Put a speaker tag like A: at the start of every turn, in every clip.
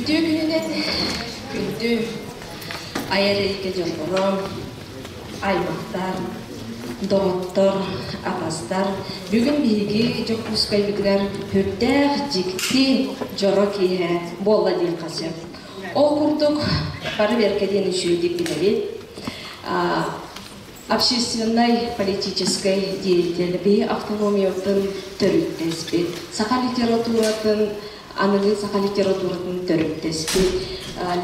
A: Үтүө күнүнэн күндү айар эйгэ дьонноро, аймахтар, доҕоттор, атастар, бүгүн биһиги Дьокуускайбытыгар сүрдээх дьикти дьоро киэһэ буолла диэххэ сөп. Ол курдук бары бэркэ диэн үчүгэйдик билэбит. Общественнай политическай деятель биһи автономиябытын төрүттэспит, саха литературатын, аныгы саха литературатын төрүттэспит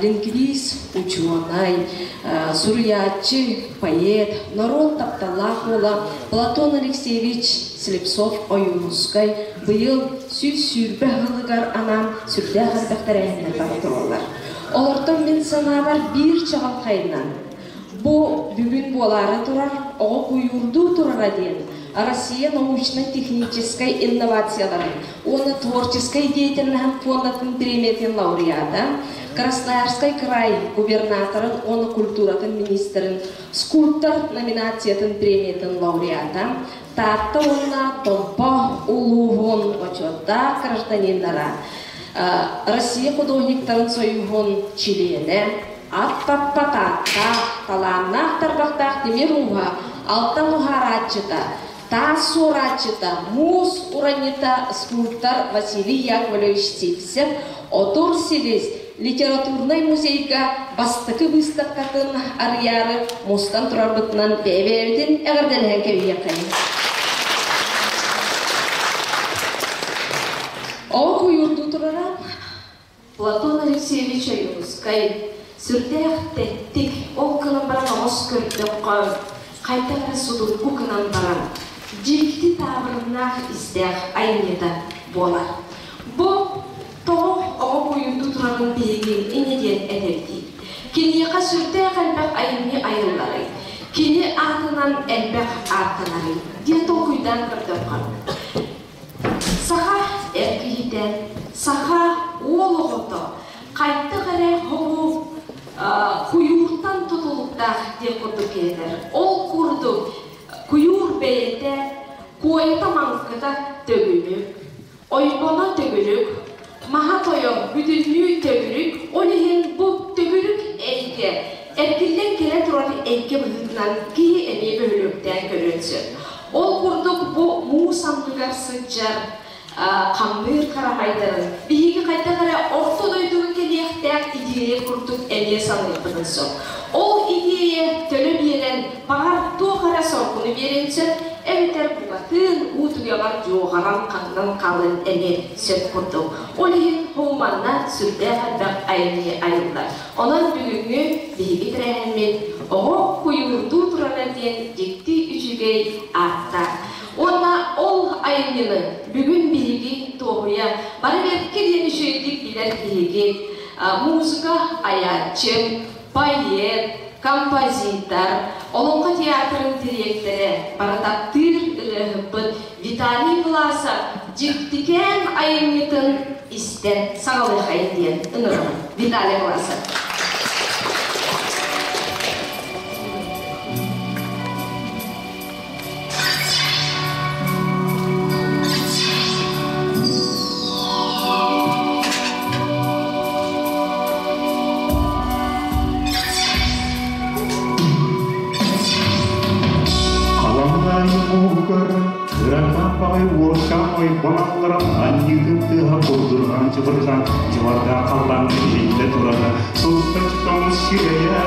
A: лингвист, учуонай, суруйааччы, поэт, норуот тапталлаах уола Платон Алексеевич Слепцов-Ойуунускай быйыл 120 сылыгар анаан сүрдээх элбэх тэрээһиннэр бара тураллар. Олортон мин санаабар биир чаҕылхайынан Бу бүгүн буолаары турар оҕо куйуурдуу турара диэн Россия научнай-техническэй инновацияларын уонна творческай деятельноһын пуондатын премиятын лауреата, Красноярскай край губернаторын уонна культуратын министрин скульптор номинациятын премиятын лауреата, Таатта уонна Томпо улууһун бочуоттаах гражданиннара, Россия художниктарын союһун чилиэнэ, Ат таппат ааттаах, талааннаах тарбахтаах тимир ууһа, алтан уһаарааччыта, таас суорааччыта, муус уранньыта скульптор Василий Яковлевич Сивцев Отур силис литературнай музейга бастакы быыстапкатын арыйаары мустан турарбытынан бэйэ-бэйэбитин эҕэрдэлэһэн кэбиһиэххэйиҥ. Ол куйуурдуу турара Платон Алексеевич Ойуунускай сүрдээх тэттик, ол гынан баран оҕус көрдөххө, хайдах эрэ судургу гынан баран, дьикти таабырыннаах истээх айымньыта буолар. Бу тоҕо оҕо буйунтуу турарын биһиги инньэ диэн этэбитий? Киниэхэ сүрдээх элбэх айымньы айылларый, кини аатынан элбэх ааттанарый диэн толкуйдаан көрдөххө, Саха эр киһитэ, саха уол оҕото хайдах эрэ хомуу куйууртан тутулуктаах диэн курдук киһитэр. Ол курдук куйуур бэйэтэ куойата маҥкыта төгүрүк, ойбоно төгүрүк, маһа тойон бүтүннүү төгүрүк, ол иһин бу төгүрүк эйгэ эргиллэн кэлэ турар эйгэ быһыытынан киһи эмиэ бөһүлүөктээн көрүөн сөп. Ол курдук бу муус анныгар сылдьар хамныыр харамайдарын биһиги хайдах эрэ орто дойдуга кэлиэхтээх идиэйэ курдук эмиэ саныырбытын сөп. Ол идиэйэ төлө биэрэн, баҕар туох эрэ соргуну биэриэн сөп, эбэтэр букатын уу түгэҕэр дьуоҕаран ханнан хаалыан эмиэ сөп курдук. Ол иһин Хоуманна сүрдээх элбэх айымньы айыллар. Онон бүгүҥҥү биһиги тэрээһиммит Оҕо куйуурдуу турара диэн дьикти үчүгэй ааттаах. Уонна ол айымньыны бүгүн биһиги туоһуйа бары бэркэ диэн үчүгэйдик билэр киһиги музыка айааччы, поэт, композитор, Олоҥхо театрын дириэктэрэ, бары таптыыр ырыаһыппыт Виталий Власов дьиктикээн айымньытын истэн саҕалыахайын диэн ыҥырабын. Виталий Власов.
B: Халамнаайы мууһугар кыраннаах баҕайы уолчаан ойбон алларан анньыытын тыаһа курдурҕаан чыбырҕаан дьыбардаах халлааҥҥа иһиллэ турара сылтан тоҥ сирэйэ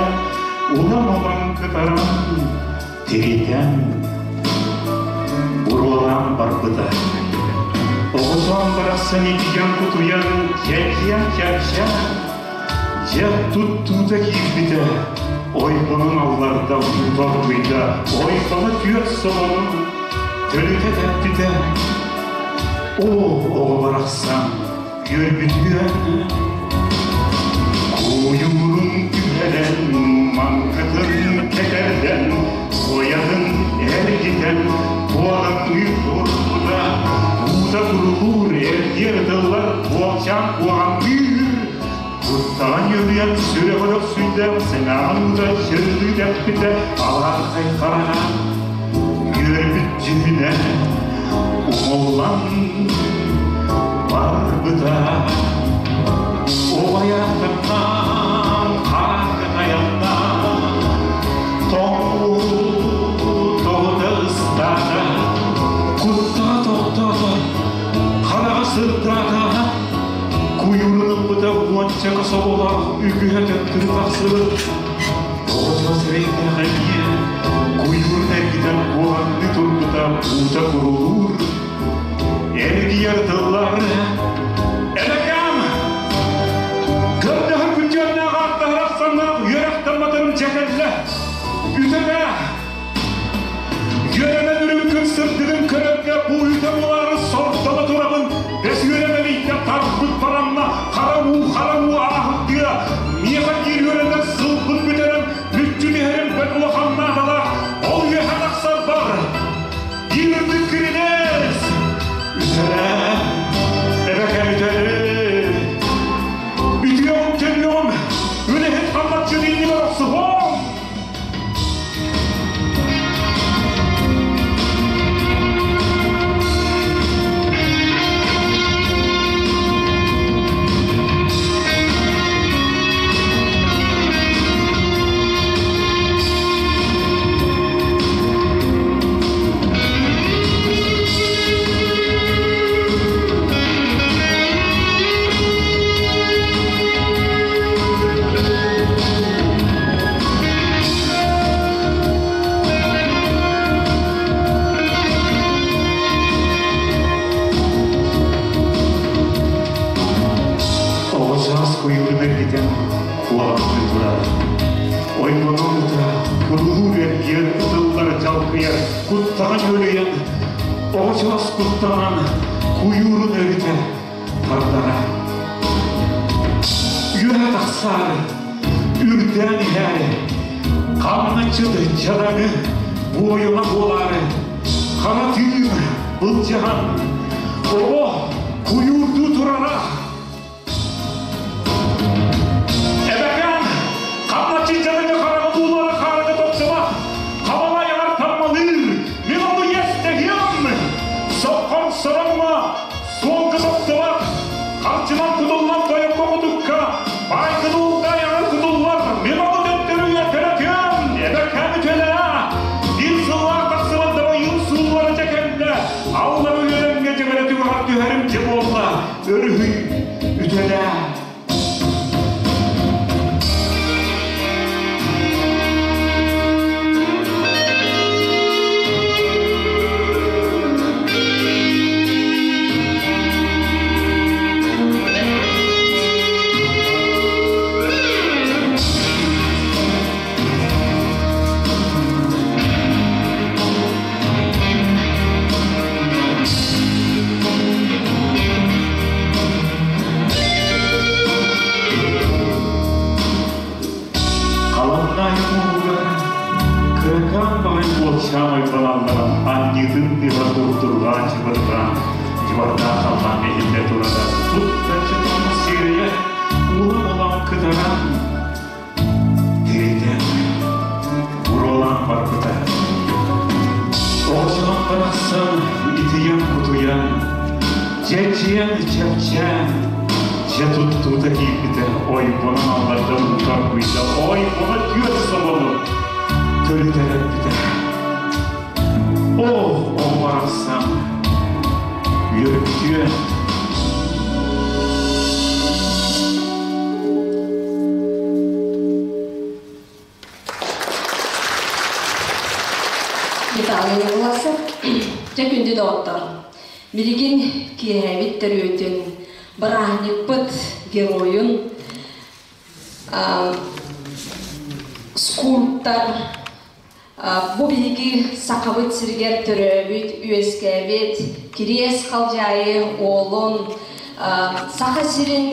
B: улам-улам кытаран тиритэн буруолаан барбыта. Оҕотоон барахсан итийэн кутуйан чэрчийэн чэрчээн дьэ туттуута киирбитэ. Ойбонун алларда уута оргуйда, ойбоно түөрт собону төлүтэ тэппитэ. Оо, оҕо барахсан үөрбүтүөн Куйуурун түһэрэн, маҥкытын кэтэрдэн, куойатын эргитэн, куоҕаҥныы турбута, уута курулуур, эргиэр ытыллар, уолчаан куоҕаҥныыр. Куттаҕа ньүөлүйэн, сүрэҕэ өлөхсүйдэ, сэмэҕин уута чырылыы тэппитэ, алаархай хараҕа үөрбүт дьүһүнэ умуллан барбыта. Убайаттан хаарга айаннаан, тоҥуу тоҕута ыстаата, куттаҕа тохтоото, хараҕа сырдаата, куйуурун ылбыта уончака соболоох үгүһэ төттөрү тахсыбыт. Оҕото сирэйдээх эмиэ куйуурун эргитэн куоһаҥныы турбута уута курулуур, эргийэр тыллар Эбэкэм! Көрдөһөр күтүөннээх ааттаһар ахсаннаах үөрэхтэн матарым дьэ кэллэ. Үтэлээ! Үөрэнэн үрүҥ күн сырдыгын көрөргө бу үтэ буолаары сордоно турабын. Бэс үөрэмэлийдэ тарпыт баранна хара уу хара уу ааһыттыа. Миэхэ биир үөрэнэр сылбын бүтэрэн мүччү түһэрим бэрт улахан наадалаах. Ол үөһэ тахсарбар биир үрдүк кирилиэс. Үтэлээ! Эбэкэм үтэлээ! Үтүөҕүм төннүөҕүм! Үлэһит хамначчыт иннигэр охсуһуом! Оҕо саас куйуурун эргитэн куолаҥныы турар. Ойбонун ыта курулуур эргиэр ытыллар дьалкыйар куттаҕын үөлүйэн, оҕо саас куттанан куйуурун өрүтэ тардара. Үөһэ тахсаары, үрдээн иһээри, хамначчыт дьадаҥы буойуна буолаары, хара тыын былдьаһан, оҕо куйуурдуу турара. Эбэкэм, хамначчыт дьадаҥы хараҕа дуулара хаарга тохсума, хабалайаҕар таммалыыр, мин ону иэстэһиэм, соххон сороҥҥо суолга тохтубат, харчынан кутуллан тойокко кутукка, баайгын уулга айаҕар кутуллар, мин ону төттөрү үөттэрэтиэм, эбэкэм үтүөлээ, биир сыллаах тахсыбат дабайыым сууллара дьэ кэллэ, аллар үөдэҥҥэ дьэбэрэ түгэҕэр түһэрим дьэ буолла, өрүһүй, үтүөлээ. Халаннаай мууһугар кыракаан баҕай уолчаан ойбоналларан анньыытын тыаһа турдурҕаан чыбырҕаан дьыбардаах халлааҥҥа иһиллэ турара туттаччы тоҥмут сирэйэ улам-улам кытаран тиритэн буруолаан барбыта. Оҕочоҕом барахсан итийэн-кутуйан, чэчийэн чэпчээн, дьэ туттуута киирбитэ ойбонун алларда уута оргуйда, ойбоно түөрт собону төлүтэлэппитэ. Оо, оҕо барахсан, үөрбүтүөн.
A: Виталий Власов, дьэ күндү доҕоттор, билигин киэһэбит төрүөтүн, бырааһынньыкпыт геройун, скульптор, бу биһиги Сахабыт сиригэр төрөөбүт, үөскээбит Кириэс Халдьаайы уолун Саха сирин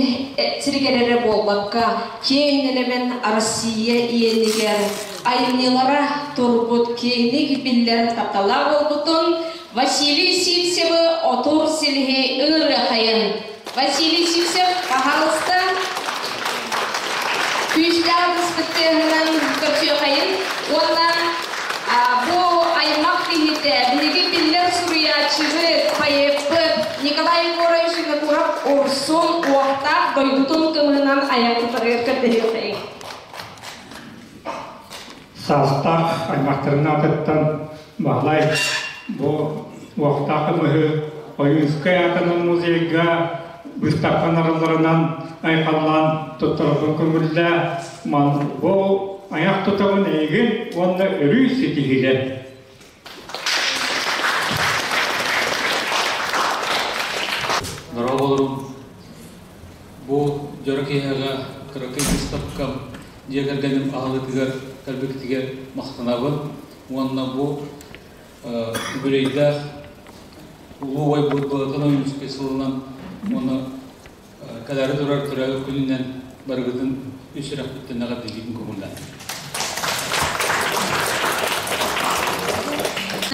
A: сиригэр эрэ буолбакка, киэҥ нэлэмэн Россия иэнигэр айымньылара турбут киэҥник биллэр тапталлаах буолбутун Василий Сивцевы Отур силиһи ыҥырыахайын. Василий Сивцев, пожалуйста, күүстээх ытыспыт көрсүөхайын уонна бу аймах киһитэ биһиги биллэр суруйааччыбыт, поэппыт Николай Егорович Винокуров Урсун уохтаах дойдутун кымыһынан. туран айах тутарыгар көрдөһүөххэйиҥ.
C: Саастаах аймахтарын аатыттан Баһылай бу уохтаах ымыһы Ойуунскай аатынан музейга быыстапкан арылларынан айхаллаан туттарбын көҥүллээ. Ман бу айах тутабын эйигин уонна өрүү ситиһиилэр.
D: Дорооболорум. Бу дьоро киэһэҕэ кыракый быыстапкам дьиэ кэргэним аһылытыгар кэлбиккитигэр махтанабын уонна бу үбүлүөйдээх улуу убайбыт Былатан Ойуунускай сылынан уонна кэлээри турар төрөөбүт күнүнэн барыгытын үс сүрэхпиттэн эҕэрдэлиибин көҥүллээн.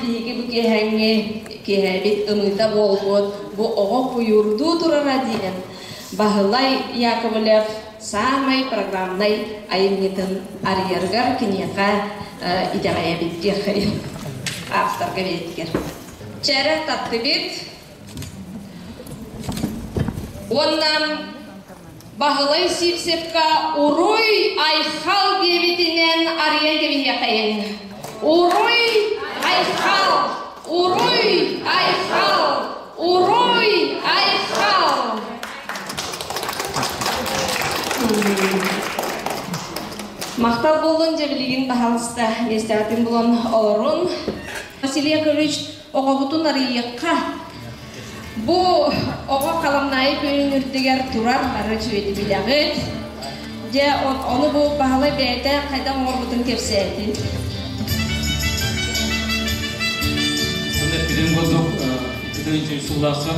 A: Биһиги бу киэһээҥҥи киэһээбит ымыыта буолбут бу оҕо куйуурдуу турара диэн Баһылай Яковлев саамай программнай айымньытын арыйарыгар киниэхэ итэҕэйэбит диэххэ авторга бэйэтигэр. Чэрэ таттыбит уонна Баһылай Сивцевка уруй айхал диэбитинэн арыйан кэбиһиэхэйиҥ. Уруй айхал! Уруй айхал! Уруй айхал! Махтал буоллун дьэ билигин баһаалыста миэстэҕитин булан олорун. Василий Яковлевич оҕобутун арыйыахха. Бу оҕо халамнаайы күнүн үрдүгэр турар бары үчүгэйди билэҕит. Дьэ, ону бу Баһылай бэйэтэ хайдах оҥорбутун кэпсээтин.
D: Сонно эппитим курдук, икки сыллаахха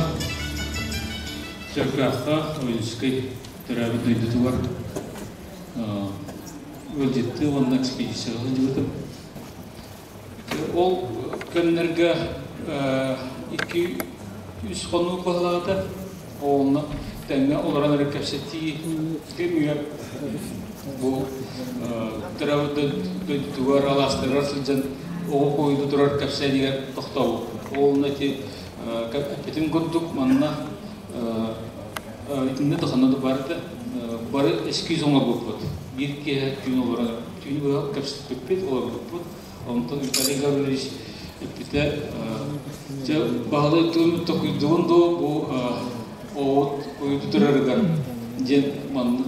D: Чөркөөххө Ойуунускай төрөөбүт дойдутугар ыалдьыттыы уонна экспедицияҕа сылдьыбытым. Ол кэмнэргэ икки үс хонуу баһылаата. Онно тэҥҥэ олорон эрэ кэпсэтии кэмигэр бу төрөөбүт дойдутугар алаастарыгар сылдьан оҕо куойду турар кэпсээнигэр тохтообуппут. Ол ити эппитим курдук манна итиннэ да ханна да барыта бары эскиз оҥорбуппут. Биир киэһэ түүн олорон түүнү быһа кэпсэппиппит, олорбуппут. Онтон Виталий Гаврилович эппитэ, дьэ Баһылай тугун токуйдугун дуо бу оҕот уйду турарыгар диэн маннык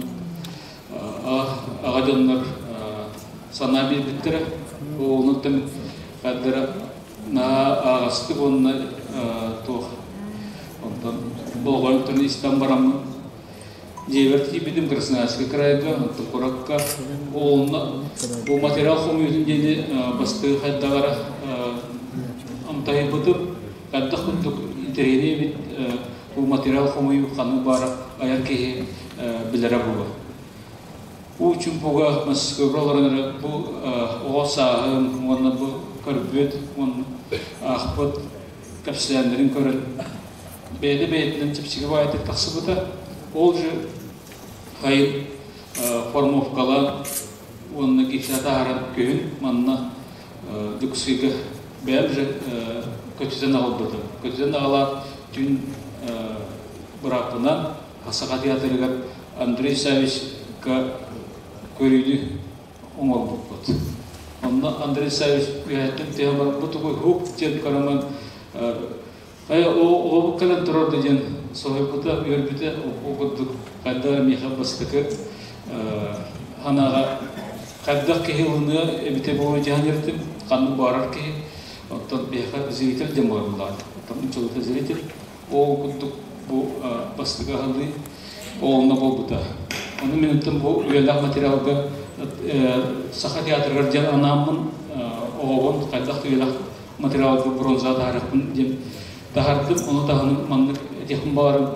D: аҕа дьоннор санаа биэрбиттэрэ. Онуттан хайдара наһаа ааҕастык уонна туох онтон болҕойон истэн бараммын Дьиэбэр тиийбитим Красноярскай кыраайга, онтон куоракка онно бу материал хомуйуутун диэни бастыы хайдаҕара амтаһыйбытым. Хайдах курдук интэриэһинэй эбит бу материал хомуйуу ханнык баара айар киһи билэрэ буолуо. Уу чумпуга Москваҕа олорон эрэ бу оҕо сааһым уонна бу көрбүт уонна аахпыт кэпсээннэрин көрөн бэйэтэ бэйэтинэн чэпчэки баайытык тахсыбыта. Ол же хайын формовкалаан уонна гипсэ таһааран күһүн манна Дьокуускайга бэйэм же көтүтэн аҕалбытым. Көтүтэн аҕалаат түүн бырааппынан Саха театрыгар Андрей Савичка көрүүнү оҥорбуппут. Онно Андрей Савич үөһэттэн түһэн баран бу тугуй хук диэн көрөмөн хайа оҕобут кэлэн турар да диэн соһуйбута, үөрбүтэ ол курдук хайдах миэхэ бастакы санааҕа хайдах киһи ылыныа эбитэ буолуо дьаһан эртим ханнык баарар киһи оттон биһиэхэ зритель диэн буолар оттон учуутал зритель ол курдук бу бастакы аһылыы онно буолбута. Ону минуттан бу үйэлээх материалга Саха театрыгар диэн анааммын оҕобун хайдах үйэлээх материалга бронза таһаарыахпын диэн таһаардым. Ону таһынан маннык этиэхпин баҕарым.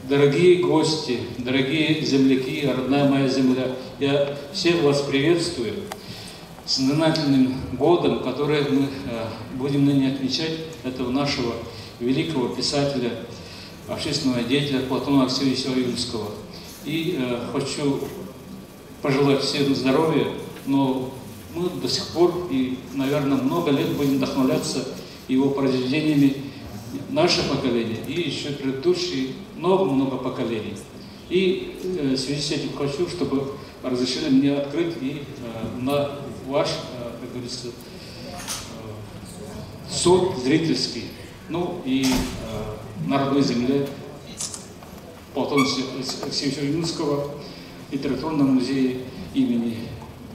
D: Дорогие гости, дорогие земляки, родная моя земля, я всех вас приветствую с знаменательным годом, который мы будем ныне отмечать, этого нашего великого писателя, общественного деятеля Платона Алексеевича Ойунского. И хочу пожелать всем здоровья, но мы до сих пор и, наверное, много лет будем вдохновляться его произведениями наше поколение и еще предыдущие много-много поколений. И в связи с этим хочу, чтобы разрешили мне открыть и на ваш, как говорится, суд зрительский, ну и на родной земле Платона Алексеевича Ойунского, литературном музее имени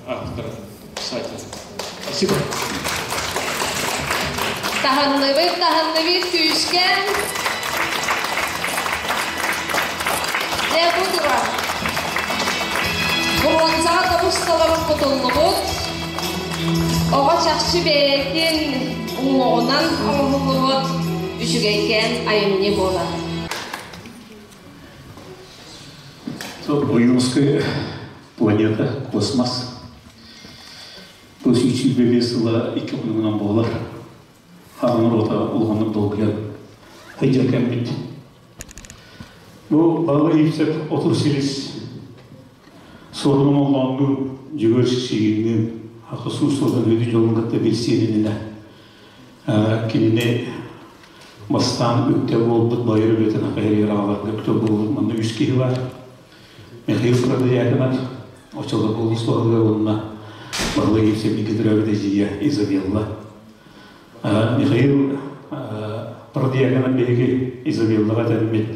D: автора, писателя. Спасибо.
A: Таһынныбыт, таһынныбыт күүскэ. Дьэ бу турар. Бронзаҕа тобус толору кутуллубут. Оҕо чахчы бэйэтин уҥуоҕунан оҥоһуллубут үчүгэйкээн айымньы буолар.
E: Ойуунскай планета, космос. Бу 125 сыла икки хонугунан буолар. Хаҕа норуота улаханнык долгуйан сылдьар кэммит. Бу Баҕа Ипсеп отур силис суорун омоллооннуун Дьөгүөр Сиигинниин Хакы суус-суотан үдү дьолун кытта билсиэн Кинини бастаан үктэ буолбут байыр үлэтин акайыр аҕаларга үктэ буолбут манна үс киһи бар. Михаил Протодьяконов очолорго улуус баһылыга уонна Баһылай Евсеевники төрөөбүт эдьиийэ Изабелла. Михаил Протодьяконов биһиги Изабеллаҕа этэммит.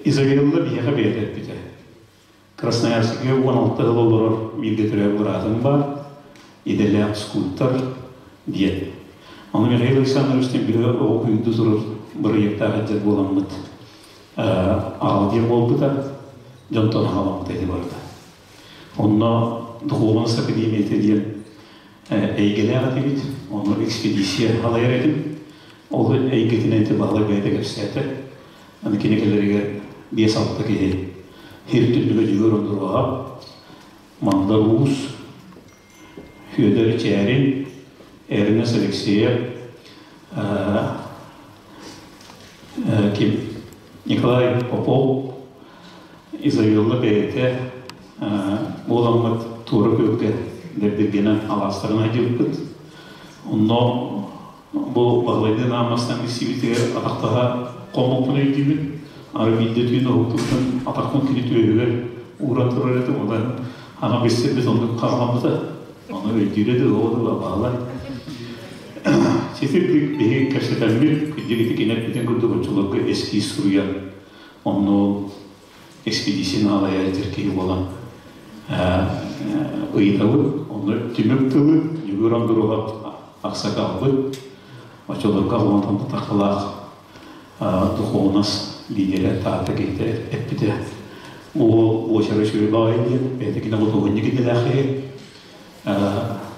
E: Изабелла биһиэхэ бэйэтэ эппитэ. Красноярскига 16 сыл олорор бииргэ төрөөбүт быраатым баар, идэлээх скульптор диэн. Ону Михаил Александровичтыын биһиги оҕо күүрдэ турар бырайыактаах эдэр буоламмыт аҕал диэн буолбута, дьонтон аҕаламмыта ити барыта. Онно Духуобунас академията диэн эйгэлээх этибит, онно экспедиция халайар этим. Ол эйгэтинэн ити Баһылай бэйэтэ кэпсээтэ. Аны кини кэлэригэр биэс-алта киһи сир түннүгэ дьүгүр ондуруоһа, Мандар Уус, Федор Чээрин, Эрнест Алексеев, ким Николай Попов, Изабелла бэйэтэ буоламмыт туора күөлгэ дэбдиргэнэн алаастарын айдьыппыт. Онно Бу Баһылайдыын ааммастан билсибитигэр атахтаһа хоммуппун өйдүүбүн. Ары биирдэ түүн уһуктубутун атахпын кини түөһүгэр ууран турар этим. Онон аны билсэрбит оннук хараламмыта. Ону өйдүүрэ да уоҕа да Баһылай. Ситирдик биһиги кэпсэтэммит, күндүгүтүк инэрбитин курдук оччолорго эскиз суруйан, онно экспедицияны алайар этэр киһи буолан ыйытабыт. Онно түмүк тылы Дьөгүөр Ондуруһап аксакалбыт, оччолорго уонтан тахалаах духуобунас лидерэ Таатта киһитэ эппитэ. Уол уочара үчүгэй баҕайы диэн, бэйэтэ кини худуоһунньук идэлээх киһи.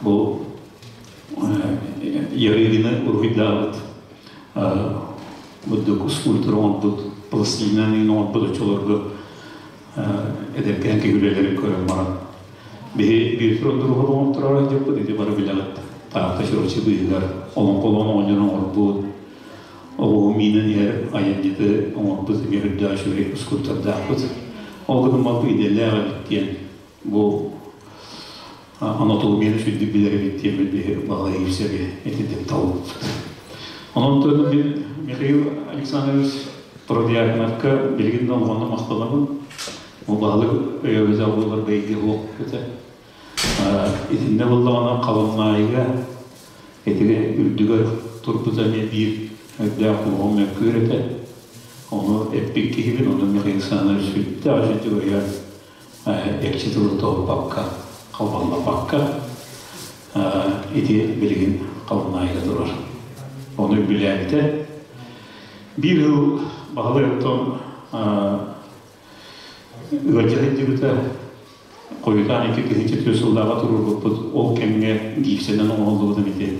E: Бу Ярыгины уруһуйдаабыт бурдук скульптор оҥорбут, пластилинан оҥорбут оччолорго эдэркээн киһи үлэлэрин көрөн баран биһи биир туругар оҥорторор диэппит ити бары билэҕит Таатта Чурапчы быыһыгар олоҥхолоон оҕонньор оҥорбут оҕуһу миинэн иһэр айанньыты оҥорбут эмиэ үрдээх үчүгэй скульптордаахпыт ол гынан баран идэлээх эбит диэн бу анатомияны сүрдүк билэр эбит диэммит биһи Баһылай Евсеевич итинник талбыппыт. Онон мин Михаил Александрович Продьяконовка билигин да улаханнык махтанабын. Бу баһылык өйөбүтэ буолар бэйгэ суох этэ. Итиннэ буоллаҕына Халымнаайыга итигэ үрдүгэр турбута эмиэ биир өйдөөх куһаҕан мөккүөр этэ. Ону эппит киһибин, ону Михаил Александрович сүрдээх үчүгэй өйөөн экчи тылы тоһуппакка, халбаллаппакка ити билигин Халымнаайыга турар. Ону билээбитэ. Биир сыл Баһылай оттон ыалдьа сылдьыбыта. Хойутаан 2004 сыллааҕа туруорбуппут. Ол кэмҥэ гипсэнэн оҥоһуллубутун ити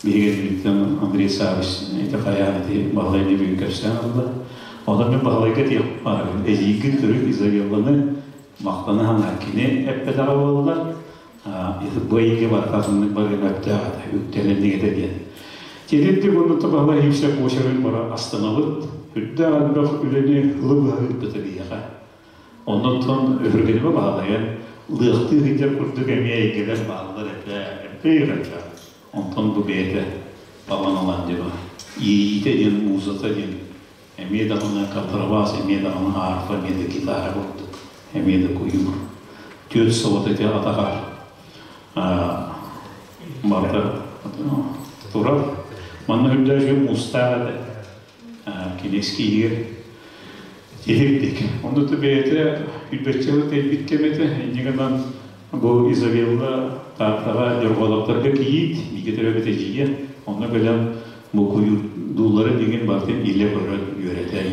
E: биһиги Андрей Савич ити хайаан ити Баһылайны бүгүн кэпсээн ылла. Онон мин Баһылайга этиэх баарабын. Эдьиийгин төрүт Изабелланы махтана санаа кини эппэтэҕэ буоллар, бу эйгэ барытатыннык барыан өттөөх этэ, үктэлэнник этэ диэн. Тирирдик оннута Баһылай Евсеев буочарын бара астынабыт. Үрдээх элбэх үлэни ылы быһа ыыппыта биһиэхэ. Оннуттан өһүргэнимэ Баһылайа лыахтыы сылдьар курдук эмиэ эйгэлэр бааллар этэ, эппиэй этэ. Онтон бу бэйэтэ талан ылан дьоно иэйиитэ диэн, музыка диэн. Эмиэ даҕаны контрабас, эмиэ даҕаны арфа, эмиэ да гитара курдук, эмиэ да куйуур. Түөрт собото ити атаҕар барыта турар. Манна үрдээжи муустаах этэ. Киниэскиигэр тиһирдик. Онно бэйэтэ үрбэччэли тэйбит кэм этэ. Инньэ гынан бу Изабелла Тааттаҕа Дьорҕоолоптарга кийиит, бииргэ төрөөбүт эдьиийэ. Онно кэлэн бу куйуурдуулларын дигин барытын илэ көрөн үөрэтэн,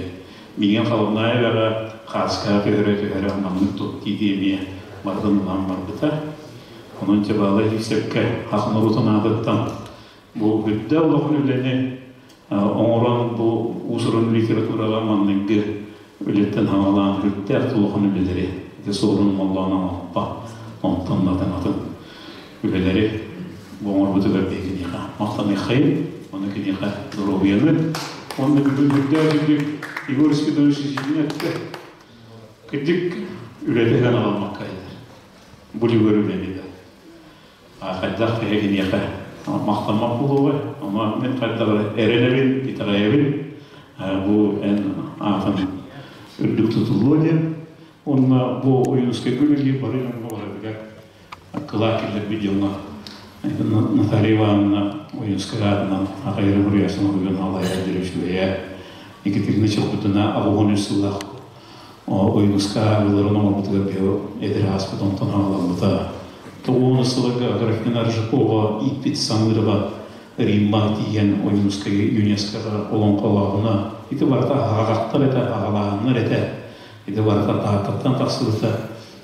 E: миигин Халымнаайа эбэҕэ хааскаҕа түһэрэ-түһэрэ маннык тут дии эмиэ барытын ылан барбыта. Онон Чабаала Иисэпкэ хах норуотун аатыттан бу үрдэ улахан үлэни оҥорон бу уус-уран литератураҕа манныгы үлэттэн хаҥалаан үрдээх улахан үлэлэри ити суорун моллоон оҥоппо онтон да атын үлэлэри бу оҥорбутугар биһигиниэхэ махтаныаххайын ону киниэхэ доруобуйаны уонна бүгүн үрдээх үрдүк Егор Спиридонович Сидинетте кырдьык үлэтэ ыһан аҕалбакка бу үлүгэр үлэни да хайдах киһи киниэхэ махтаммат буолуоҕай ама мин хайдах эрэнэбин итэҕэйэбин бу эн аатын үрдүк тутуллуо диэн уонна бу Ойуунускайга үлэлиир бары дьоҥҥо барытыгар кылаа киллэрбит дьоҥҥо Наталья Ивановна Ойуунускай аатынан Ахайра Мурьясова бүгүн алайа дөрүчүгэйэ Екатерина Чокутина 83 сыллаах Ойуунускай ааҕыыларын оҥорбутугар биһиги эдэр ааспыт онтон хаалламмыта. Тоҕуонус сылларга Аграфена Аржакова ииппит Самырова Римма тиийэн Ойуунускай ЮНЕСКОҕа олоҥхолооһуна ити барыта аһаҕахтар этэ, аҕалааһыннар этэ. Ити барыта Тааттаттан тахсыбыта.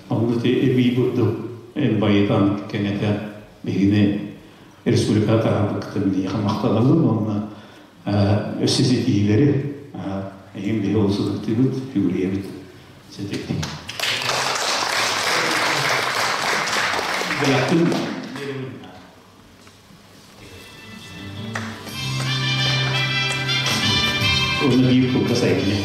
E: Онно ити эбии бурдук эн байытан кэҥэтэн биһигини республикаҕа таһаарбыккытын биһиэхэ махтанабын уонна өссө ситиһиилэри эһиҥ биһи олус ытыктыыбыт, сүгүрүйэбит. Ситиктик. Бэлэхпин Уонна биир кылгас айымньы.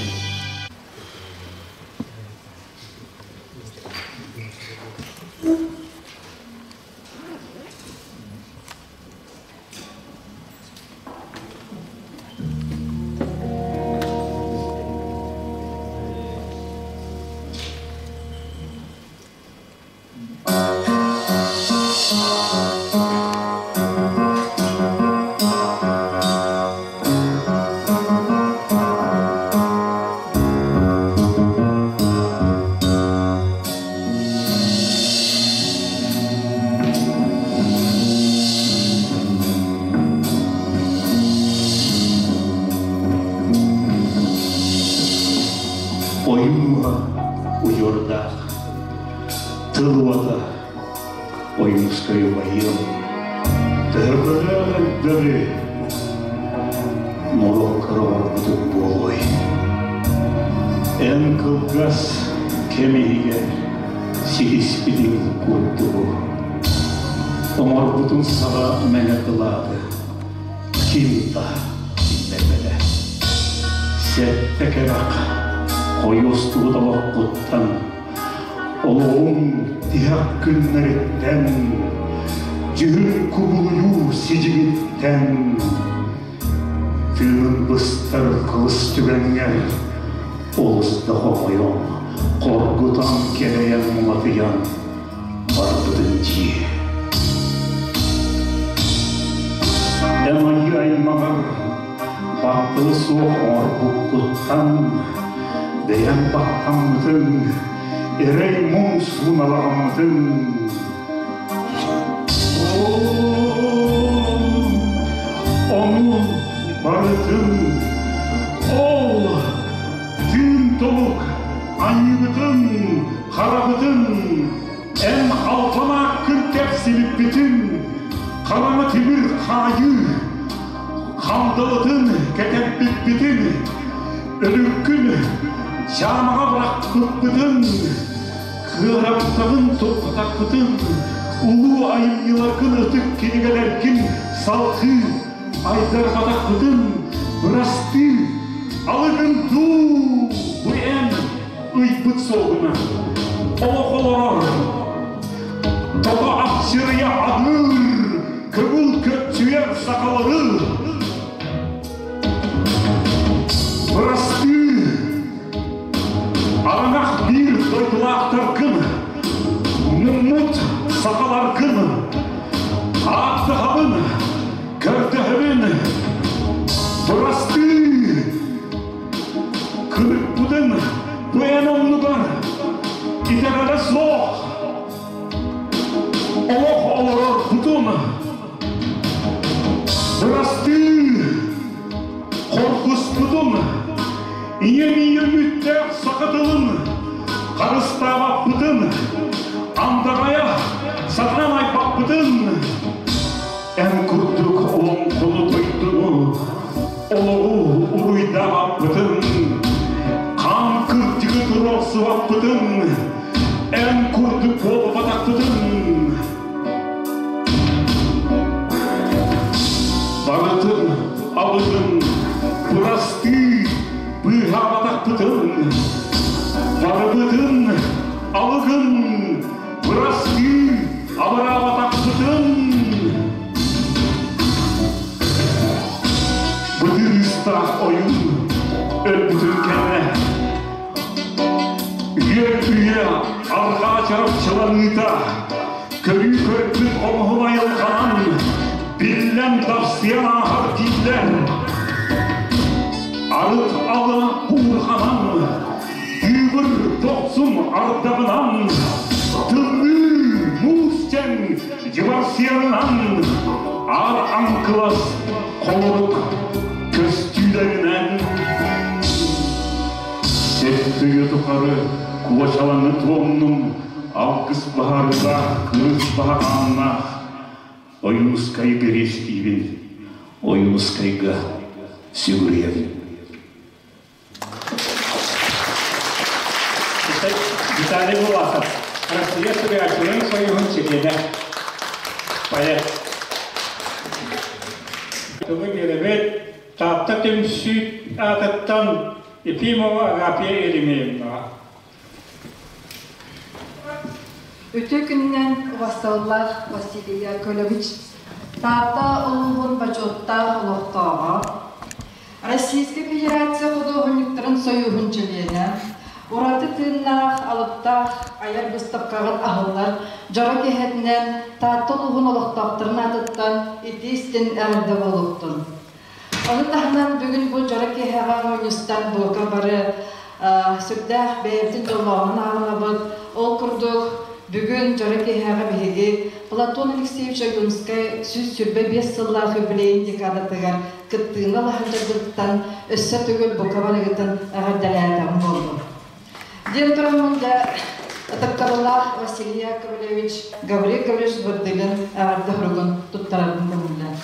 B: Ойууга удьуордаах тыл уота Ойуунускай убайыам төһөлөөх элбэҕи норуоккар оҥорбутуҥ буолуой? Эн кылгас кэм иһигэр ситиспитиҥ курдугу оҥорбутуҥ саҕа мэҥэ кылааты ким да киллэрбэтэ. Сэттэ кэрэх хойуостубут олоххуттан олоҕуҥ тиһэх күннэриттэн дьүһүн кубулуйуу сидьиҥиттэн тыын быстар кылыс түгэҥҥэр олус да хомойон хоргутан кэлэйэн муҥатыйан барбытын дии. Эн айыы аймаҕар батталы суох оҥорбуккуттан бэйэҥ баттаммытыҥ, эрэй-муҥ сууналаҕаммытыҥ. Ону барытын ол тыын толук аньыыбытын, харабытын эн албан кэпсибиппитин, хараҥа тимир хаайыы хандалытын кэтэрбиппитин, өлүккүн дьаамаҕа бырахпыппытын, кыараптабын туппатахпытын, улуу айымньыларгын ытык кинигэлэргин салҕыы айдарбатахпытын бырастыы алыгын дуу бу эн ыйбыт суолгунан олох олорор тото ахсырыйа аһыыр көҥүл көччүйэр сахалары бырастыы. дойдулаахтаргын, муммут сахаларгын ааттаһабын, көрдөһөбүн, бырастыы кырыппытын бу эн оннугар итэҕэлэ суох олох олорорбутун бырастыы Хоргуспутун, ийэм ийэ саха тылын харыстаабаппытын, андаҕайа сатаан айбаппытын, эн курдук олоҥхону дойдуну, олоҕу уруйдаабаппытын, хаан кырдьыгы туруорсубаппытын, эн курдук буолбатахпытын. Барытын абытын бырастыы быыһаабатахпытын, барыбытын алыгын бырастыы абыраабатахпытын. Бытырыыстаах ойуун өлбүтүн кэннэ Үйэ-үйэ арҕаа чарапчыланыыта, көрүү көрбүт хомуһун айылҕанан, биллэн тахсыан ааһар дииллэр. Арыт ала буурҕанан, дыыбыр дохсун ардаҕынан, тымныы муус чэҥ дьыбарсыанынан, аар аҥкылас холорук көстүүлэринэн Сэттэ тухары куочаланы туомнум, алгыс баһардаах, кырыс баһааннаах Ойуунускайга рестиибин, Ойуунускайга сүгүрүйэбин.
C: Виталий Булатов, Россия суруйааччыларын союһун чилиэнэ, поэт. Тылы биэрэбит Таатта түмсүү аатыттан Ефимова Агафья Еремеевна.
F: Үтүө күнүнэн убастабыллаах Василий Яковлевич, Таатта улууһун бочуоттаах олохтооҕо, Российскай Федерация худуоһунньуктарын сойууһун чилиэнэ, ураты тыыннаах, алыптаах айар быыстапкаҕыт аһыллар дьоро киэһэтинэн Таатта улууһун олохтоохторун аатыттан итии-истиҥ эҕэрдэ буолуохтун. Ону таһынан бүгүн бу дьоро киэһэҕэ мунньустан бука бары сүрдээх бэйэбитин дьоллооҕун ааҕынабыт. Ол курдук бүгүн дьоро киэһэҕэ биһиги Платон Алексеевич Ойуунскай 125 сыллаах юбилейын декадатыгар кыттыыны ылаһан дьарбыттан өссө төгүл бука барыгытын эҕэрдэлээтэҕим буоллун. Диэн тураммын да ытыктабыллаах Василий Яковлевич Гаврил Гаврилович Бырдыгын эҕэрдэ суругун туттарарбын көҥүллээн.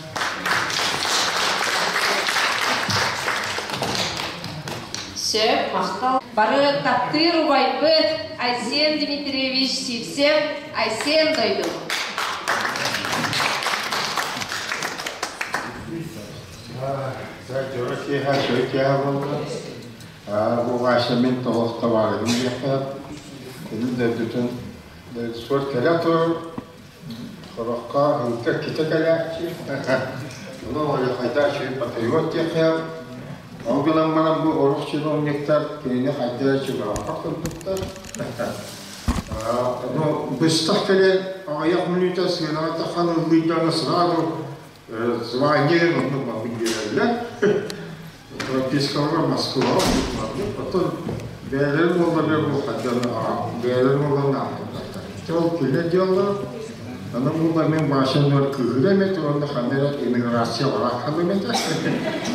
A: Сөп, махтал. Бары таптыыр убайбыт Айсен Дмитриевич Сивцев, Айсен дойду.
G: Дьоро киэһэ, дьоро киэһэ буолла. Бу Вася мин толох табаарыһым диэххэ кини дойдутун суор кэлэ турар Сороххо ыытта китэ кэлээччи. Ону хайдах үчүгэй патриот диэххэ Ол гынан баран бу орох чиновниктар кинини хайдах чугаһаппат курдуктар. Ну, быстах кэлэн аҕыйах мүнүүтэ сыанаҕа таххан ыллыйдаҕына сразу звание оннук маннык биэрэллэр. Пропискалара Москваҕа маннык. Оттон бэйэлэрин уолларыгар бу хайдах бэйэлэрин уолларын аахтарбаттар. Ол кини дьыала Аны буолла мин Васяны кыыһыра эмит уонна ханна эрэ эмиграция барааххана эмит.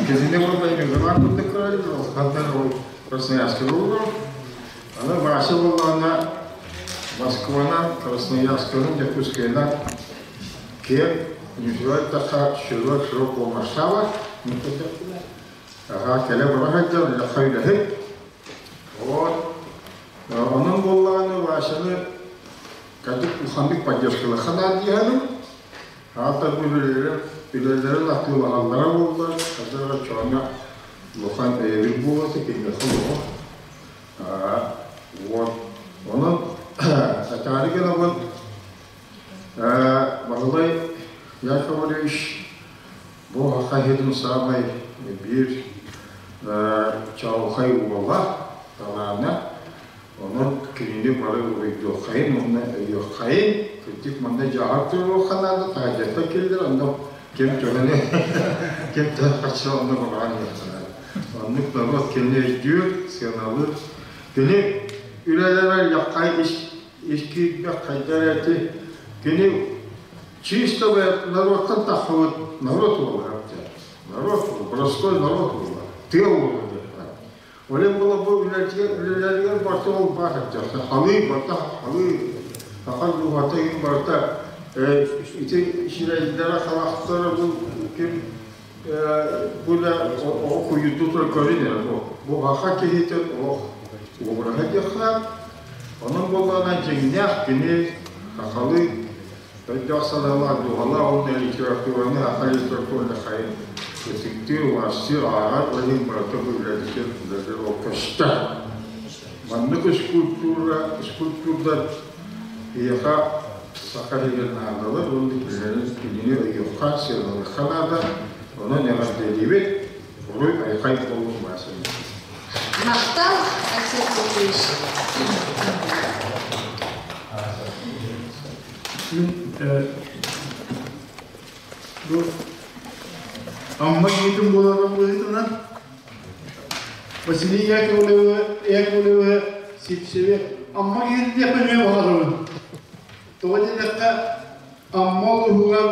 G: Кинини буолла эмигрант курдук көрөр, ханна эрэ ол Красноярскай олорор. Аны Вася буоллаҕына Москванан, Красноярскайынан, Дьокуускайынан киэҥ Ньүсүбэт широк широкого масштаба Аха кэлэ бара сылдьар үлэххэ үлэһит. Вот. Онон буоллаҕына Васяны кадык улаханнык поддержкалыахха наада диэһэбин. Аата бу үлэлэрин үлэлэрин атыылаһаллара буоллар, хадара чоҥҥо улахан өйөбүл буолуо киниэхэ олоҕо. Вот. Онон атаары гынабын Баһылай Яковлевич бу саха иһитин саамай биир чаҕылхай уола, талаана. Онон кинини бары уруйдуоххайын уонна өйүөххэйин, кырдьык манна дьаһал туруохха наада, таһырдьаттан кэллэр, онно ким төһөнү, ким төһө харчы онно баҕаран иһиэххэ наада. Оннук норуот кинини өйдүүр, сыаналыыр. Кини үлэлэрэ лэххай ис, ис киирбэх хайдар эти. Кини чисто норуоттан таххыбыт норуот уола Народ, простой народ буолла. Тыа уола диэххэ. Олен була бу үлэлэригэр барта ол баар эттэхтэ. Халыы барта халыы саха дууһата иһин барта ити сирэйдэрэ харахтара бу ким бу да оҕо куйуттуу турар көрүн эрэ бу. Бу саха киһитин олох уобараһа диэххэ. Онон буоллаҕына дьиҥнээх кини сахалыы Өйдөөх санаалаах дууһалаах уонна литератураны саха литератураны хайын ытыктыыр, убаастыыр, ааҕар ол иһин барыта бу үлэтигэр үлэлэр ол көстөр. Маннык скульптура, скульптурдар биһиэхэ саха иһигэр наадалар уонна кинилэри кинини өйүөххэ, сыаналыахха наада. Онон эҕэрдэлиибит. Уруй айхай буоллун Вася.
A: Махтал, Алексей Прокопьевич.
H: Мин бу Амма киһитин буоларым быһыытынан Василий Яковлевы Яковлевы Сипсеви Амма киһитин диэхпин эмиэ баҕарабын. Тоҕо диэтэххэ Амма улууһугар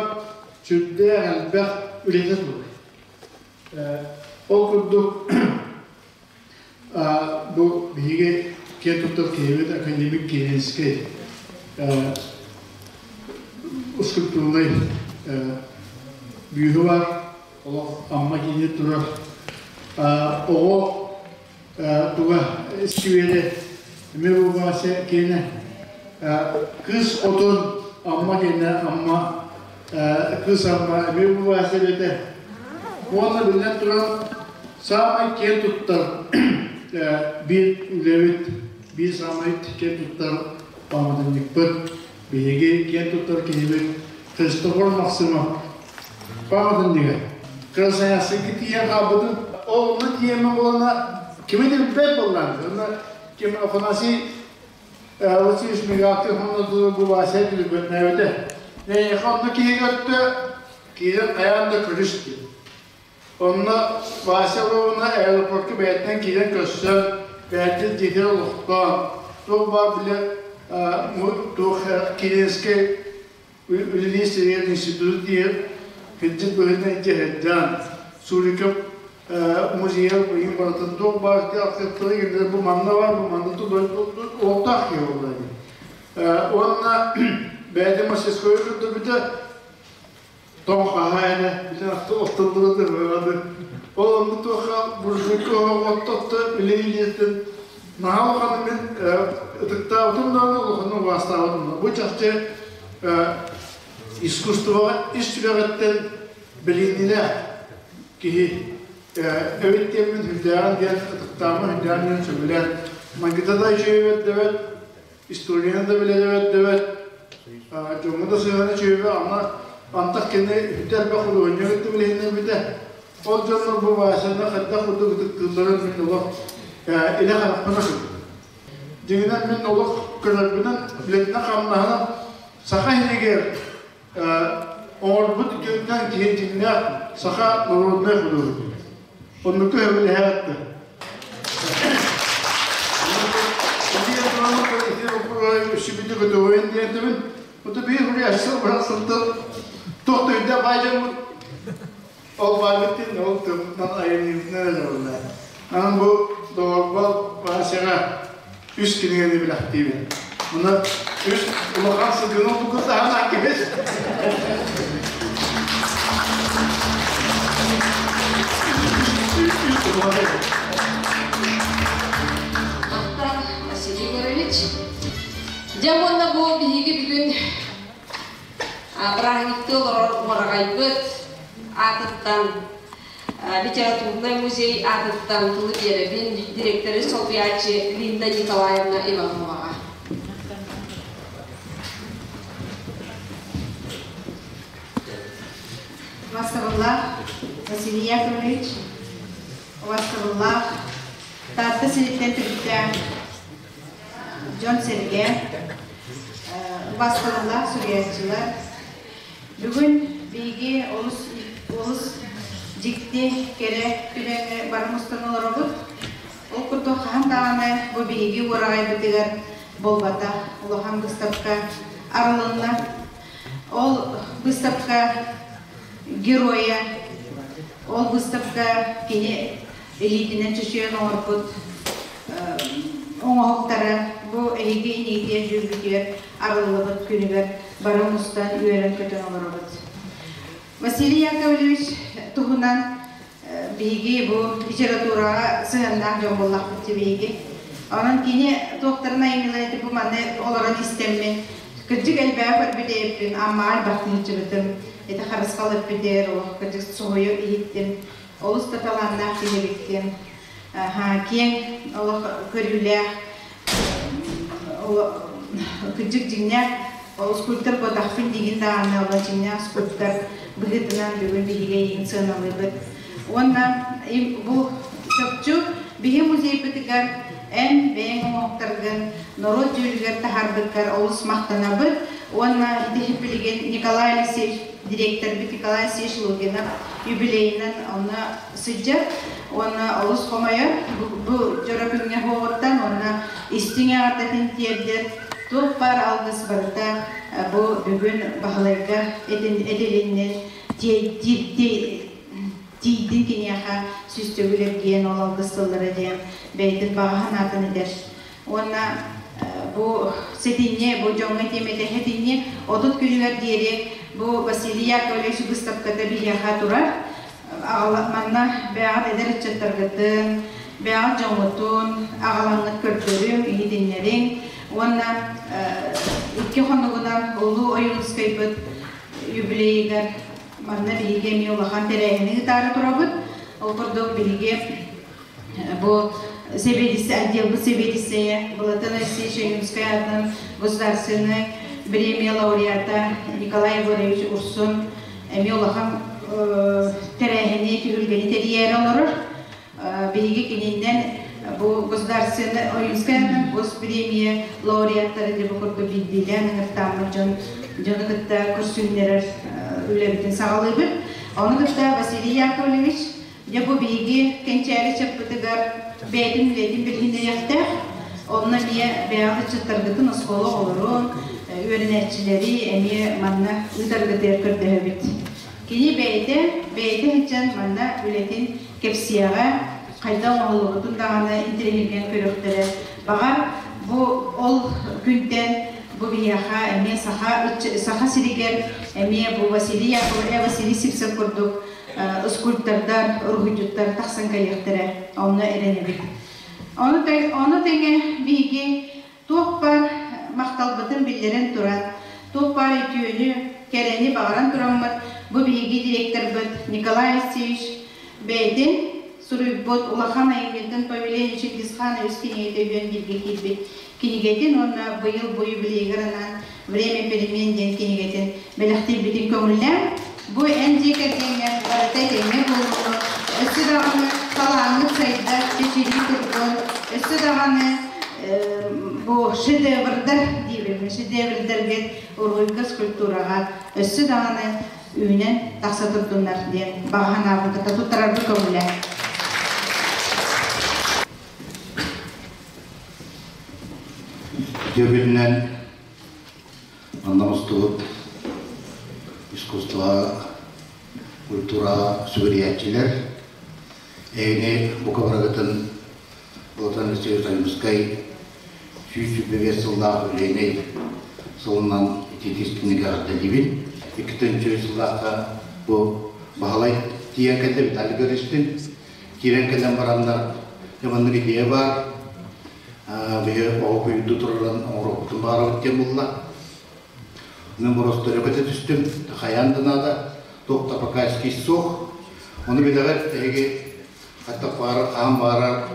H: сүрдээх элбэх үлэтэ турар. Ол курдук Бу биһиги киэн туттар киһибит академик Киринскэй скульптурнай бүүһү бар, олох Амма киинэ турар. Оҕо туга искибиэрэ эмиэ бу Вася киэнэ кыыс отун Амма киэнэ Амма кыыс Амма эмиэ бу Вася бэтэ. Уонна биллэн туран Саамай киэн туттар биир үлэбит, биир саамай киэн туттар пааматынньыкпыт, биһиги киэн туттар киһибит Христофор Максимов пааматынньыга. Красноярскайга тиийэн хаалбытын, ол онно тиийэммин буолана кими да билбэт буоллаан. Онно ким Афанасий Васильевич Мигалкин онно бу Вася билбэтнээбитэ. Эйиэхэ онно киһи көттө, киирэн хайаан да көрүс диэн. Онно Вася Ловна аэропортка бэйэтинэн киирэн көрсөн, бэйэтин дьиэтигэр олохтоон, туох баар били туох Киренскэй үлэлиир сиригэр институт диэн кырдьык быһыытынан илдьэ сылдьан, Суриков музейа быйыл барытын туох баар архивтары киллэрэн бу манна бар, бу манна олохтоох киһи буолла дии. Уонна бэйэтин мастерскойу көрдөрбүтэ, Тоҥ хаһаайына билэн охтоллоро да бөҕөдө. Ол онно туохха буржуйка оһоҕотто илиилиэтин наһаа улаханы мин ытыктаабытым даҕаны улаханы убаастаабытым да. Бу чахчы искусствоҕа ис сүрэҕиттэн билиниилээх киһи эбит диэммин сүрдээҕин диэн ытыктаабын сүрдээҕин диэн сөбүлээн майгыта да үчүгэй эбит дэбэт историяны да билэлэбэт дэбэт дьоҥҥо да сыһыана үчүгэйбэ ама антах кини үтэ элбэх худуоһунньук кытта билиһиннэрбитэ ол дьоннор бу Васяны хайдах курдук ытыктыылларын мин олох илэ харахпына көрдүм дьиҥинэн мин олох көрөрбүнэн билэтинэн хамнаһынан саха иһигэр оҥорбут үтүөтүнэн киһи дьиҥнээх саха норуодунай худуоһунньуга Оннуку сөбүлэһээт да. Үсүбүтү көтөҕөйүн диэтибин. Ото биир хуруйааччы баран сылтан туох да өйдөөх баайдьаммыт ол баайбыттын ол тылбытынан айымньыбытынан эрэ буолла. Анан бу доҕорбол Васяҕа үс кинигэни билэхтиибин. Муна үс улахан сылгыны булгу таһынан кэбис.
A: Махтал, Василий Егорович. Дьэ уонна бу биһиги бүгүн бырааһынньыктыы олорор уораҕайбыт аатыттан Литературнай музей аатыттан тылы биэрэбин директоры солбуйааччы Линда Николаевна Ивановаҕа.
I: Убастабыллаах Василий Яковлевич, убастабыллаах Таатта сириттэн төрүттээх Дьон-сэргэ, убаастабыллаах суруйааччылар, бүгүн биһиги олус олус дьикти кэрэ түгэҥҥэ бары мустан олоробут. Ол курдук хаһан даҕаны бу биһиги уораҕайбытыгар буолбатах улахан быыстапка арылынна. Ол быыстапка геройа, ол быыстапка кини илиитинэн чочуйан оҥорбут оҥоһуктара бу эһиги инигитиэр дьүүлгүтүгэр арыллыбыт күнүгэр бары мустан үөрэн-көтөн олоробут. Василий Яковлевич туһунан биһиги бу литератураҕа сыһыаннаах дьон буоллахпыт биһиги. Онон кини туохтарын айымньыларын бу манна олорон истэммин, кырдьык элбэҕи көрбүт эбиппин, Аммаҕа элбэхтик сылдьыбытым, ити харысхал эппитигэр олох кырдьык соһуйа иһиттим. Олус да талааннаах киһи эбиккин. Киэҥ олох көрүүлээх, кырдьык дьиҥнээх скульптор буотахпын диигин даҕаны, олох дьиҥнээх скульптор быһыытынан бүгүн биһиги эйигин сыаналыыбыт. Уонна бу чопчу биһи музейбытыгар эн бэйэҥ оҥоһуктаргын норуот дьүүлүгэр таһаарбыккар олус махтанабыт. Уонна ити билигин Николай Алексеевич, директорбыт Николай Алексеевич Лугинов юбилейынан онно сылдьар уонна олус хомойор бу дьоро күҥҥэ буоҕуттан уонна истиҥ эҕэрдэтин тиэрдэр туох баар алгыс барыта бу бүгүн Баһылайга этилиннин тиийдин киниэхэ сүүс төгүл эргийэн ол алгыс тыллара диэн бэйэтин баҕа санаатын этэр. Уонна бу сэтинньи, бу дьоҥҥо тиэмэтэ сэтинньи 30 күнүгэр диэри бу Василий Яковлевич быыстапката биһиэхэ турар. Манна бэйэҕит эдэр ыччаттаргытын, бэйэҕит дьоҥҥутун аҕалаҥҥыт көрдөрүҥ, иһитиннэриҥ уонна икки хонугунан Улуу Ойуунускайбыт юбилейыгар манна биһиги эмиэ улахан тэрээһини ыытаары турабыт. Ол курдук биһиги бу сэбиэдиссэ отделбыт сэбиэдиссэйэ Былатан Алексеевич Ойуунскай аатынан государственнай премия лауреата Николай Егорович Урсун эмиэ улахан тэрээһини, түһүлгэни тэрийээри олорор. Биһиги кининнэн бу государственнай Ойуунскай аатынан госпремия лауреаттары деп курдук биирдиилээн ыҥыртааммыт дьон дьону кытта көрсүннэрэр үлэбитин саҕалыыбыт. Ону кытта Василий Яковлевич дьэ бу биһиги кэнчээри чаппытыгар бэйэтин үлэтин билиһиннэриэхтээх. Онно эмиэ бэйэҕит ыччаттаргытын оскуола оҕолорун, үөрэнээччилэри эмиэ манна ыытаргытыгар көрдөһөбүт. Кини бэйэтэ, бэйэтэ сылдьан манна үлэтин кэпсиэҕэ, хайдах оҥоһуллубутун даҕаны интэриэһиргээн көрүөхтэрэ. Баҕар, бу ол күнтэн бу биһиэхэ эмиэ Саха, Саха сиригэр эмиэ бу Василий Яковлев, Василий Сивцев курдук скульптордар, уруһуйдьуттар тахсан кэлиэхтэрэ. Онно эрэнэбит. Ону, ону тэҥэ биһиги туох баар махталбытын биллэрэн туран, туох баар үтүөнү, кэрэни баҕаран тураммыт, бу биһиги директорбыт Николай Алексеевич бэйэтин суруйбут улахан айымньытын Повеление Чингисханович кинигэтэ үһүөн бииргэ киирбит кинигэтин уонна быйыл бу юбилейыгар анаан Время перемен диэн кинигэтин бэлэхтиирбитин көҥүллээн, бу эн дьиэ кэргэҥҥэр барыта этэҥҥэ буолууну, өссө даҕаны талааҥҥыт сайда, чэчирии турдун, өссө даҕаны бу шедеврдар диибин, шедеврдэргит уруһуйга, скульптураҕа өссө даҕаны үүнэн тахса турдуннар диэн баҕа санаабын кытта туттарарбыт көҥүлэ.
J: Үтүө манна мустубут искусство, культура сүгүрүйээччилэр, эһини бука барыгытын Платон Алексеевич Ойуунускай 125 сыллаах үлэни сылынан итиитис эҕэрдэлиибин. Икки сыллаахха бу Баһылай тиийэн кэллэ Виталий көрүстүн. Киирэн кэлэн бараннар дьэ маннык идея баар. Биһи оҕо күйүдү тураран оҥоруохпутун баҕарабыт диэн булла. Мен боростуойа көтө түстүм. Хайаан да наада. Туох да пока эскиз суох. Ону билэҕит эһиги хаттах баарар, хаһан баарар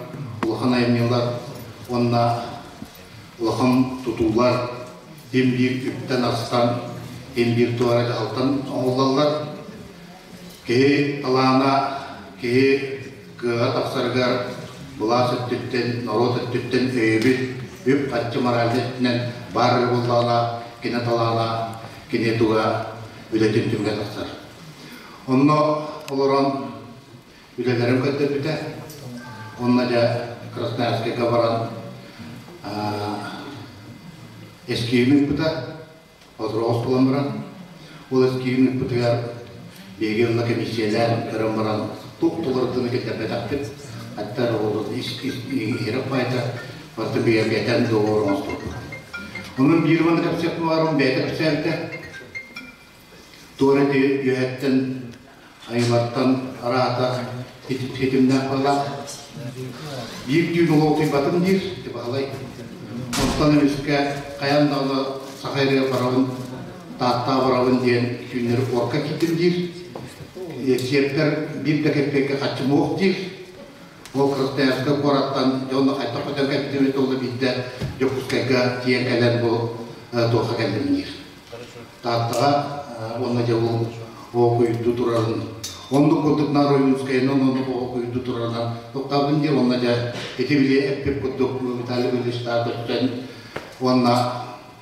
J: улахан айымньылар уонна улахан тутуулар ким биир үптэн-астан, ким биир туора дьаһалтан оҥоһуллаллар. Киһи талаана, киһи кыаҕа тахсарыгар былаас өттүттэн, норуот өттүттэн өйөбүл. Үп-харчы моральнай өттүнэн баар эрэ буоллаҕына, кини талаана, кини туга үлэтин түмүгэ тахсар. Онно олорон үлэлэрин көрдөрбүтэ. Онно дьэ Красноярскайга баран эскиһин ыыппыта. Отуроҕос булан баран, ол эскиһин ыыппытыгар биһиги онно комиссиялээн көрөн баран туох туларытыны киллэрбэтэхпит. Хатта ол иһирэх баайда барытын бигэргэтэн договор оҥостубуппут. Онон биир уонна кэпсиэхпин баҕарабын бэйэтэ кэпсээбитэ. Туора үөһэттэн айылартан араата ситимнээх балаах. Биир түүн олоҕутуйбатым диир, Баһылай. Онтон эмискэ хайаан даҕаны Саха сиригэр барабын, Тааттаҕа барабын диэн түүннэри куоракка киирдим диир. Сиэппэр биир да кэппиэккэ харчым суох диир. Ол Красноярскай куораттан дьэ онно хайдах көтөн кэлбитим эбитэ буолла биирдэ Дьокуускайга тиийэн кэлэн бу туохха кэллим диир. Тааттаҕа уонна дьэ ол оокуйду турарын оннук курдук наар Ойуунскайынан оннук оокуйду турарынан туттабын диye уонна дьэ ити били эппит курдук Виталий Васильевичтаах көстөн уонна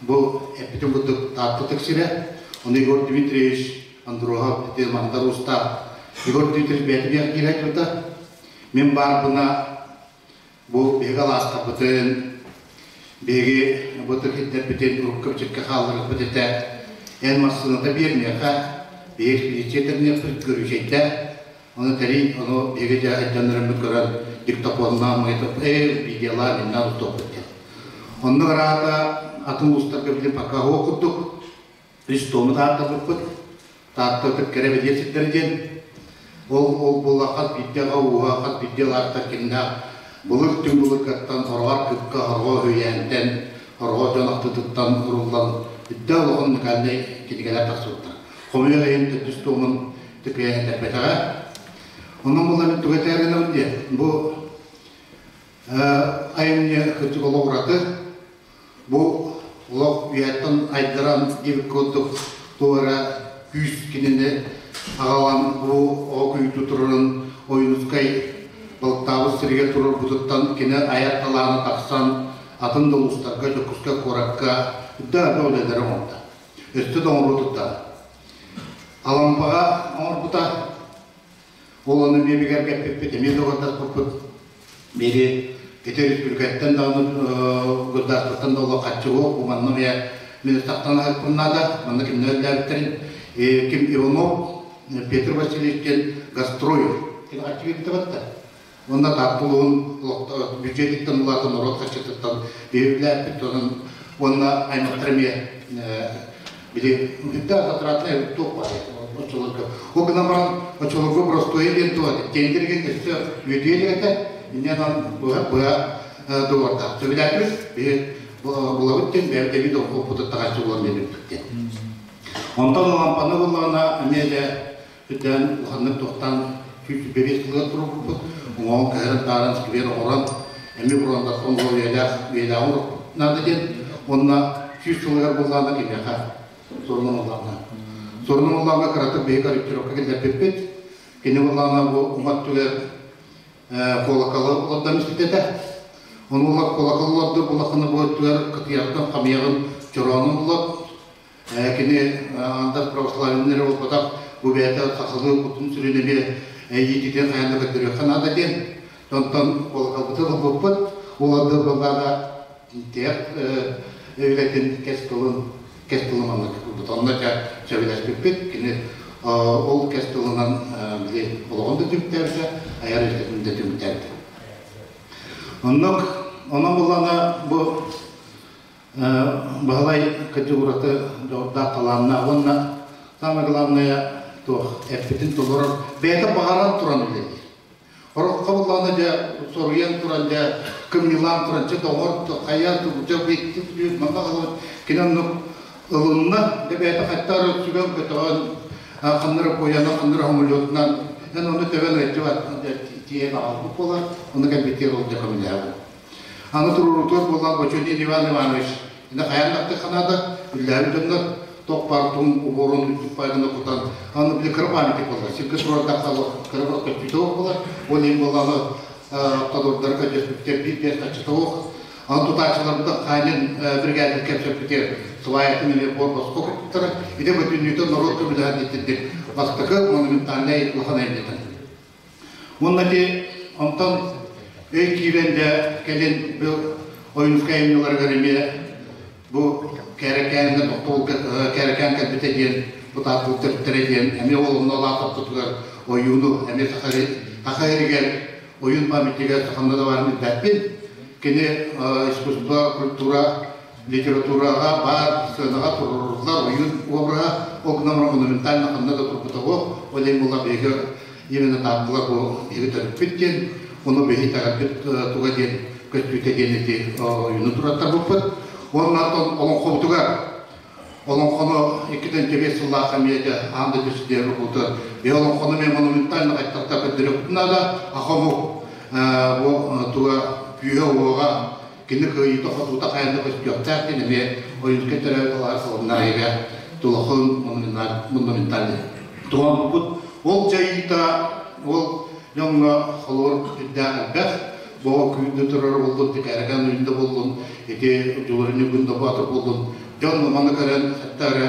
J: бу эппитим курдук Таатта сирэ ону Егор Дмитриевич Андрохов ити Мандар Уустаах Егор Дмитриевич бэйэтэ биэх киирэ турда мин баарбына Бу биһиги алаастарбытын, биһиги бу тыһыйдарбытын урукку бичиккэ хаалларбыт этэ. Эн массыыната биэр миэхэ, биһиги экспедиция тэрниэхпит көрүүчэйдэ. Ону тэрий, ону биһиги дьэ айданнарыммыт көрөн диктофоннаан, магнитофон, видеолаан, иннээн устуохпут диэн. Онно ыраата атын улуустарга билин пока оһуох курдук үс тому тааттарбыппыт. Таатта ытык кэрэ бэлиэ сирдэрэ диэн. Ол ол буолла хас биирдии аҕа ууһа, хас биирдии алаастар кимнээх былыр түҥ былыргаттан хороҕор кыкка, хорҕо үһүйээнтэн, хорҕо дьон ахтыытыттан уруллан үрдэ улахан уникальнай кинигэлэр тахсыбыттар. Хомойуох иһин төрдүс туомун тыкыйа этэрбэтэҕэ. Онон буолла мин тугу этээринэбин диэ, бу айымньы кырдьык олох ураты. Бу олох үйэттэн айдаран диэбит курдук туох эрэ күүс кинини аҕалан бу оҕо күүтүү турарын Ойуунускай балыктаабыт сиригэр турарбытыттан кини айар талаана тахсан атын да улуустарга Дьокуускай куоракка да үлэлэри оҥордо. Өссө да оҥоруо турдаҕа. Алампаҕа оҥорбута. Ол ону эмиэ бигэргэппиппит, эмиэ доҕордоспуппут. Бири ити республикаттан даҕаны государствоттан да олох харчы суох, бу манна эмиэ мин сахтан аһыппын наада, манна кимнэр үлэлээбиттэрин ким Иванов Петр Васильевич диэн гастрой кини харчы биэрбитэ батта. Уонна Таатта улууһун бюджетиттэн улаатан норуот харчытыттан биһирилээппит, онон уонна аймахтар эмиэ били үрдээх затратнай туох баар оччолорго. Ол гынан баран оччолорго боростуойа диэн туох этэ. Тендергэ өссө үөтүйэ илик этэ. Инньэ гынан быһа быһа договордаах. Сөбүлээтибит. Биһи булабыт диэн бэйэбит эбии дохуоппутун таҕаччы булан биэрбиппит диэн. Онтон лампаны буллаҕына эмиэ дьэ үрдээн улаханнык туохтаан 125 сылыгар туруорбуппут. Уҥуоҕун көһөрөн тааран сквер оҥорон эмиэ буруондартан була үйэлээх үйэлээҕи оҥоруохпут наада диэн уонна 100 сылыгар буллаҕына кимиэхэ сурунан уллаҕына. Сурунан уллаҕына кыратык биһиги корректировка киллэрбиппит. Кини буллаҕына бу уҥа өттүгэр куолакалы олордон испит этэ. Ону куолакалы олордор буллаххына бу өттүгэр кытыйаҕыттан хамыйаҕын чороонун булат Кини андас православнай эрэ буолбатах, бу бэйэтэ сахалыы кутун-сүрүн эмиэ иититин хайаан да көрдөрүөххэ наада диэн. Онтон куолакалбытын ылбыппыт, ол ардыгар буоллаҕына тиһэх үлэтин кэс тылын кэс тылын маннык ылбыт. Онно дьэ сөбүлэспиппит. Кини ол кэс тылынан били олоҕун да түмүктээбитэ, айар үлэтин да түмүктээбитэ. Оннук, онон буоллаҕына бу Баһылай категорията дьоҕурдаах талааннаах уонна самое главное туох эппитин толорор бэйэтэ баҕаран туран үлэлиир. Ороххо буллаҕына дьэ соруйан туран дьэ кымньылаан туран чэ доҕор хайа дьэ бэйти манна ылыбыт кини оннук ылынна дьэ бэйэтэ хаттар сүгэн көтөҕөн ханнара куйана ханнара самолетунан эн ону төбөн ыйдыбат тиийэн аҕалбыт буолар ону кэлбитигэр ол дьэ көмөлөһөбүн. Аны туруорутугар буоллаан Бочонин Иван Иванович ини хайаан дактыханаада үллээбит дьоннор тох баар тум уборун үрдүк кутан аны били кыра памятник буолар сиргэ туруордахха кыра көстүүтэ буолар ол иһин буоллааны автодордары көдьөспүттэр биир биэс хаччыта суох. Онон тутааччыларбытын Ханин бригадин кэпсэппитигэр сваятын эмиэ буор босхо куппуттара. Ити бүтүннүүтэ норуот көмөлөһөн итинник бастакы монументальнай улахан айымньытын. Уонна ити онтон өй киирэн дьэ кэлин бу Ойуунускай айымньыларыгар эмиэ бу Кээрэкээҥҥэ тохтобулга Кээрэкээн кэлбитэ диэн бу тааттыбыт төрүттэрэ диэн эмиэ ол онно улаатаппытыгар ойууну эмиэ саха сиригэр ойуун памятнига ханна да баарын билбэппин. Кини искусство, культура, литератураҕа баар сыанаҕа туруоруллар ойуун обраһа ол гынан баран монументально ханна да турбута суох. Ол иһин буолла биһиги именно тааттылар бу биһиги төрүппүт диэн, ону биһиги итэҕэлбит туга диэн көстүүтэ диэн ити ойууну тураттарбыппыт. Уонна олоҥхобутугар олоҥхону 2005 сыллаахха эмиэ аан дойду сүдүөр рухуту биһи олоҥхону эмиэ монументально хайтахта көрдөрүөхпүт наада. Ахомук бу туга күүһэ-уоҕа кини кыайыыта хотуута хайанна көстүөхтээх диэн эмиэ Ойуунускай төрөөбүт алаар сылыннарыга тулахын монументальный туһаммыппыт. Ол дьайыыта ол дьоҥҥо холобур сүрдээх элбэх. Боо күүннэ турар буоллун, тикээрэгэн үйүндэ буоллун, ити дьулурунньу күн да баатыр буоллун, дьон маны көрөн хатта эрэ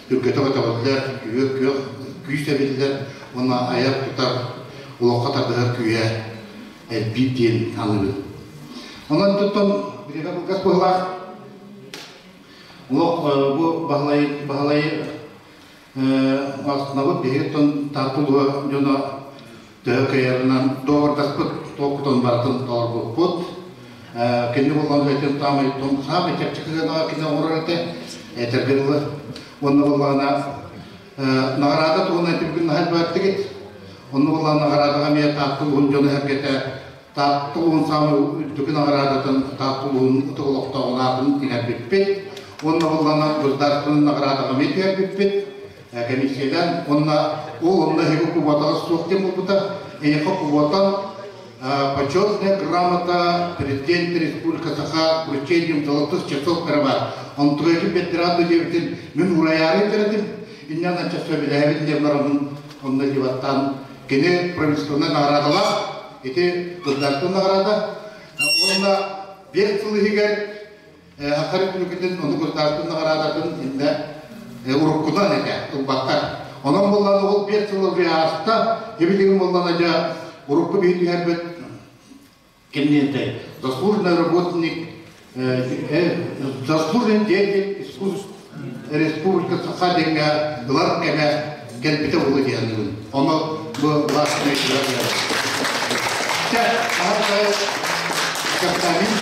J: түргэтэ көтөҕүллэр, күүһэ күөх күүс эбиллэр уонна айар тутар олоххо тардыһар күүһэ элбиир диэн аныыбын. Онон туттан бириэмэ кылгас быһылаах. Олох бу Баһылай Баһылай астынабыт биһиги тон Тааттулуга дьоно төһө кыайарынан доҕордоспут туохпутун барытын толорбуппут. Кини буоллан этин таамай тон саамай чэпчэки гынаҕа кини оҥорор этэ этэргэ дылы. Уонна буоллаҕына наҕараада туһунан этибигин наһаа элбэттигит. Онно буоллаҕына наҕараадаҕа эмиэ Таатта улууһун дьоно сэргэтэ Таатта улууһун саамай үрдүкү наҕараадатын Таатта улууһун ытык олохтооҕун аатын иҥэрбиппит. Уонна буоллаҕына государственнай наҕараадаҕа эмиэ түһэрбиппит комиссиянан. Уонна ол онно эһиги кубатаҕа суох диэн буолбута. Эйиэхэ кубатан почетная грамота президент Республика Саха вручением золотых часов карабат. Онтугайкин беттераду диэбитин мин урайаары этэрэтим. Инньэ анча сөбүлэһэбин диэн бараммын онно диваттаан кини правительственнай наҕараадалаах ити государственнай наҕараада уонна 5 сыл иһигэр Саха Республикатын ону государственнай наҕараадатын иннэ уруккунан этэ ылбаттар. Онон буоллаҕына ол 5 сыл уже ааста, эбилигин буоллаҕына дьэ урукку биһи түһэрбит кимниэнтэй заслуженный работник заслуженный деятель искусств Республика Саха диэҥҥэ ылар кэмэ кэлбитэ буолуо диэхинибин. Ону бу властный. Чэ,